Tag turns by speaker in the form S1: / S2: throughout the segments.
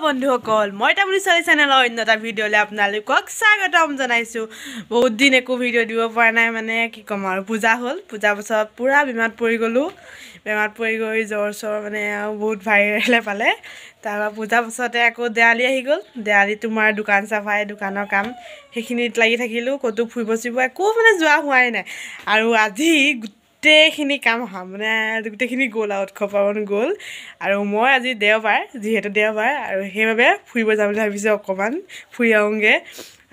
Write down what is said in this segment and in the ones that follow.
S1: বন্ধুসকল, মই তামুলী ছোৱালী চেনেলৰ অন্য এটা ভিডিঅ'লৈ আপোনালোকক স্বাগতম জনাইছোঁ। বহুত দিন একো ভিডিঅ' দিব পৰা নাই, মানে কি ক'ম আৰু, পূজা হ'ল, পূজাৰ পাছত পূৰা বেমাৰত পৰি গ'লোঁ। বেমাৰত পৰি গৈ জ্বৰ চৰ মানে আৰু বহুত ভাইৰেলে পালে। তাৰপৰা পূজাৰ পাছতে আকৌ দেৱালী আহি গ'ল। দেৱালী তোমাৰ দোকান চাফাই, দোকানৰ কাম সেইখিনিত লাগি থাকিলোঁ, ক'তো ফুৰিব চুৰিব একো মানে যোৱা হোৱাই নাই। আৰু আজি গোটেইখিনি কাম মানে গোটেইখিনি গ'ল আৰু উৎসৱ পাৰ্বণ গ'ল। আৰু মই আজি দেওবাৰ, যিহেতু দেওবাৰ, আৰু সেইবাবে ফুৰিব যাম বুলি ভাবিছোঁ, অকণমান ফুৰি আহোঁগৈ।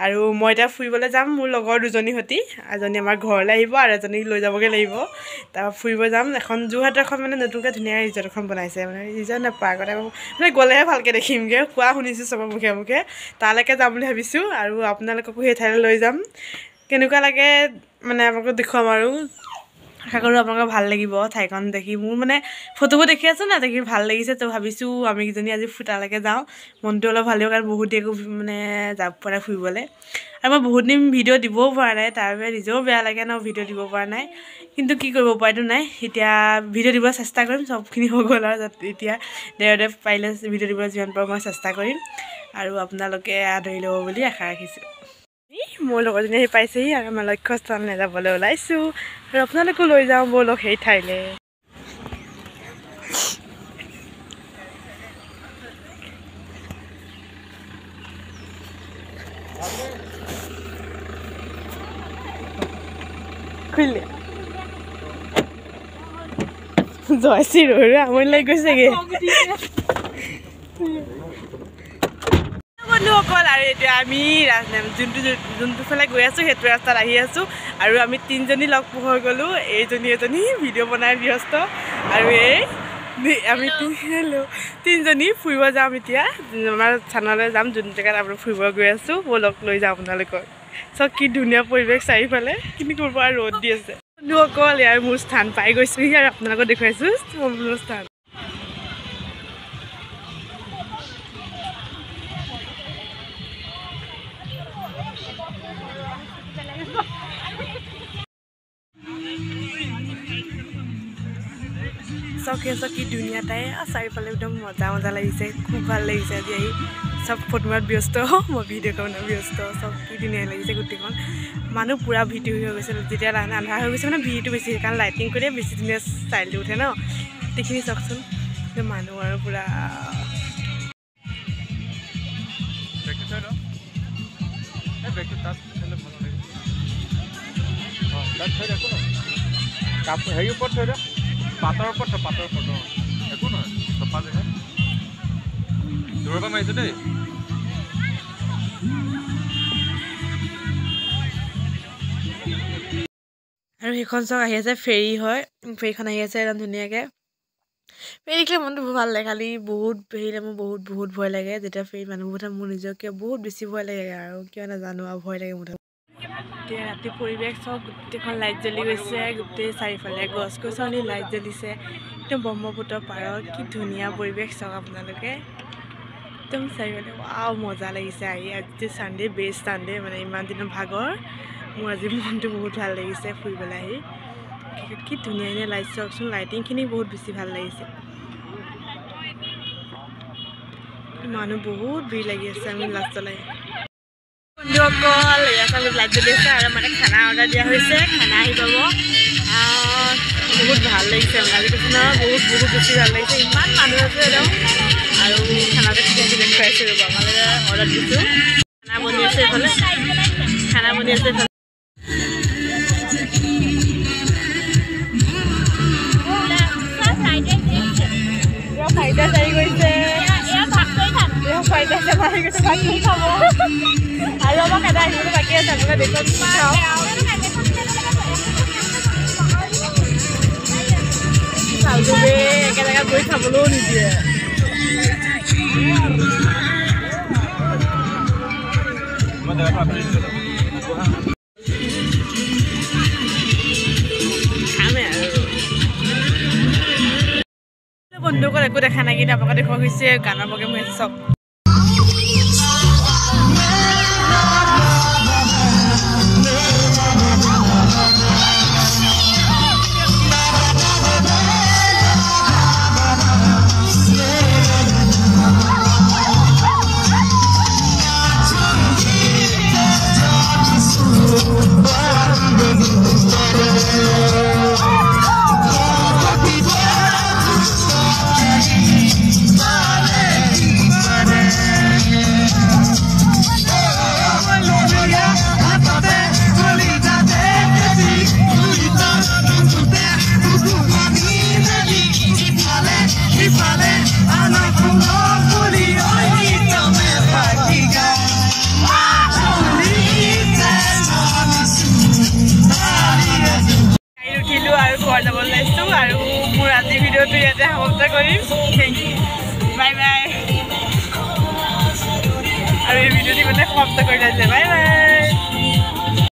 S1: আৰু মই এতিয়া ফুৰিবলৈ যাম মোৰ লগৰ দুজনীৰ সৈতে, এজনী আমাৰ ঘৰলৈ আহিব আৰু এজনীক লৈ যাবগৈ লাগিব। তাৰপৰা ফুৰিব যাম এখন যোৰহাটৰ এখন মানে নতুনকৈ ধুনীয়া ৰিজৰ্ট এখন বনাইছে, মানে ৰিজৰ্ট নে পাৰ্কত, মানে গ'লেহে ভালকৈ দেখিমগৈ, কোৱা শুনিছোঁ চবৰ মুখে মুখে। তালৈকে যাম বুলি ভাবিছোঁ আৰু আপোনালোককো সেই ঠাইলৈ লৈ যাম। কেনেকুৱা লাগে মানে আপোনালোকক দেখুৱাম আৰু আশা কৰোঁ আপোনালোকৰ ভাল লাগিব ঠাইখন দেখি। মোৰ মানে ফটোবোৰ দেখি আছোঁ না, দেখি ভাল লাগিছে, তো ভাবিছোঁ আমি কেইজনী আজি তালৈকে যাওঁ, মনটো অলপ ভাল লাগিব, কাৰণ বহুত দিন একো মানে যাব পৰা নাই ফুৰিবলৈ। আৰু মই বহুত দিন ভিডিঅ' দিবও পৰা নাই, তাৰ বাবে নিজেও বেয়া লাগে ন ভিডিঅ' দিব পৰা নাই, কিন্তু কি কৰিব উপায়টো নাই। এতিয়া ভিডিঅ' দিব চেষ্টা কৰিম, চবখিনি হৈ গ'ল আৰু এতিয়া দেওবাৰে পাৰিলে ভিডিঅ' দিব যিমান পাৰোঁ মই চেষ্টা কৰিম আৰু আপোনালোকে আদৰি ল'ব বুলি আশা ৰাখিছোঁ। মোৰ লগৰজনী আহি পাইছেহি আৰু আমাৰ লক্ষ্যস্থানলৈ যাবলৈ ওলাইছোঁ আৰু আপোনালোকো লৈ যাওঁ ব'লক সেই ঠাইলৈ। খুলিলে জয়শ্ৰী ৰৈ ৰৈ আমনি লাগি গৈছেগৈ বন্ধুসকল। আৰু এতিয়া আমি যোনটো যোনটো ফালে গৈ আছোঁ সেইটো ৰাস্তাত আহি আছোঁ আৰু আমি তিনিজনী লগ হৈ গ'লোঁ। এইজনী এজনী ভিডিঅ' বনাই ব্যস্ত আৰু এই আমি তিনিজনী ফুৰিব যাম এতিয়া। আমাৰ স্থানলৈ যাম, যোনটো জেগাত আপোনাৰ ফুৰিব গৈ আছোঁ, ব'লক লৈ যাওঁ আপোনালোকক। চব কি ধুনীয়া পৰিৱেশ চাৰিওফালে, কিন্তু ক'ৰ পৰা ৰ'দ দি আছে। বন্ধুসকল, ইয়াৰ মোৰ স্থান পাই গৈছোঁহি আৰু আপোনালোকক দেখুৱাইছোঁ মোৰ স্থান। চকে চকি ধুনীয়া তাই, চাৰিওফালে একদম মজা মজা লাগিছে, খুব ভাল লাগিছে আজি আহি। চব ফটো মাৰাত ব্যস্ত, মই ভিডিঅ' কৰাত ব্যস্ত। চব কি ধুনীয়া লাগিছে গোটেইখন, মানুহ পূৰা ভিৰ হৈ গৈছে। যেতিয়া আন্ধাৰ হৈ গৈছে মানে ভিৰটো বেছি, কাৰণ লাইটিং কৰিলে বেছি ধুনীয়া ষ্টাইলটো উঠে ন। গোটেইখিনি চাওকচোন মানুহ আৰু পূৰা।
S2: পাতৰ ওপৰত, পাতৰ ওপৰত একো নহয়, চফা জেগা, দূৰৰ পৰা মাৰিছোঁ দেই।
S1: আৰু সেইখন চক আহি আছে, ফেৰী হয়, ফেৰীখন আহি আছে একদম ধুনীয়াকৈ। ফেৰী দেখিলে মনটো বহুত ভাল লাগে, খালি বহুত ফেৰীলে মোৰ বহুত বহুত ভয় লাগে। যেতিয়া ফেৰীত মানুহবোৰ উঠে মোৰ নিজকে বহুত বেছি ভয় লাগে আৰু কিয় নাজানো আৰু ভয় লাগে মুঠতে। এতিয়া ৰাতি পৰিৱেশ চব গোটেইখন লাইট জ্বলি গৈছে, গোটেই চাৰিওফালে গছ গছনি লাইট জ্বলিছে, একদম ব্ৰহ্মপুত্ৰৰ পাৰত কি ধুনীয়া পৰিৱেশ চাওক আপোনালোকে, একদম চাৰিওফালে ৱাও মজা লাগিছে আহি। আজি চানডে, বেষ্ট চানডে, মানে ইমান দিনৰ ভাগৰ মোৰ আজি মনটো বহুত ভাল লাগিছে ফুৰিবলৈ আহি। কি ধুনীয়া ধুনীয়া লাইট চাওকচোন, লাইটিংখিনি বহুত বেছি ভাল লাগিছে। মানুহ বহুত ভিৰ লাগি আছে, আমি লাষ্টলৈ আহি। বন্ধুসকল, ইয়াত লাইট জ্বলি আছে আৰু মানে খানা অৰ্ডাৰ দিয়া হৈছে, খানা আহি পাব। বহুত ভাল লাগিছে মানে আজি, কৈছোঁ নহয় বহুত বহুত বেছি ভাল লাগিছে, ইমান মানুহ আছে একদম। আৰু খানাটো ঠিক আছে দেখুৱাইছোঁ ৰ'ব, আমালোকে অৰ্ডাৰ দিছোঁ। খানা বনি আছে এইফালে, খানা বনি আছে এইফালে। ফ্ৰাইড ৰাইচ আহি গৈছে, ফ্ৰাইড ৰাইচ আহি গৈছে, ভাত কৰি খাব। আৰু আমাক এটা আহিবলৈ বাকী আছে, আপোনালোকে দেখুৱাম। একে জেগাত বহি খাবলৈও নিদিয়ে। খামে আৰু বন্ধুসকল, একো দেখা নাই কিন্তু আপোনালোকে দেখুওৱা হৈছে গানৰ প্ৰগ্ৰেম হৈ আছে চব। ইয়াতে সমাপ্ত কৰিম। Thank you, bye bye. আৰু এই ভিডিঅ'টি মানে সমাপ্ত কৰি দিলে, বাই বাই।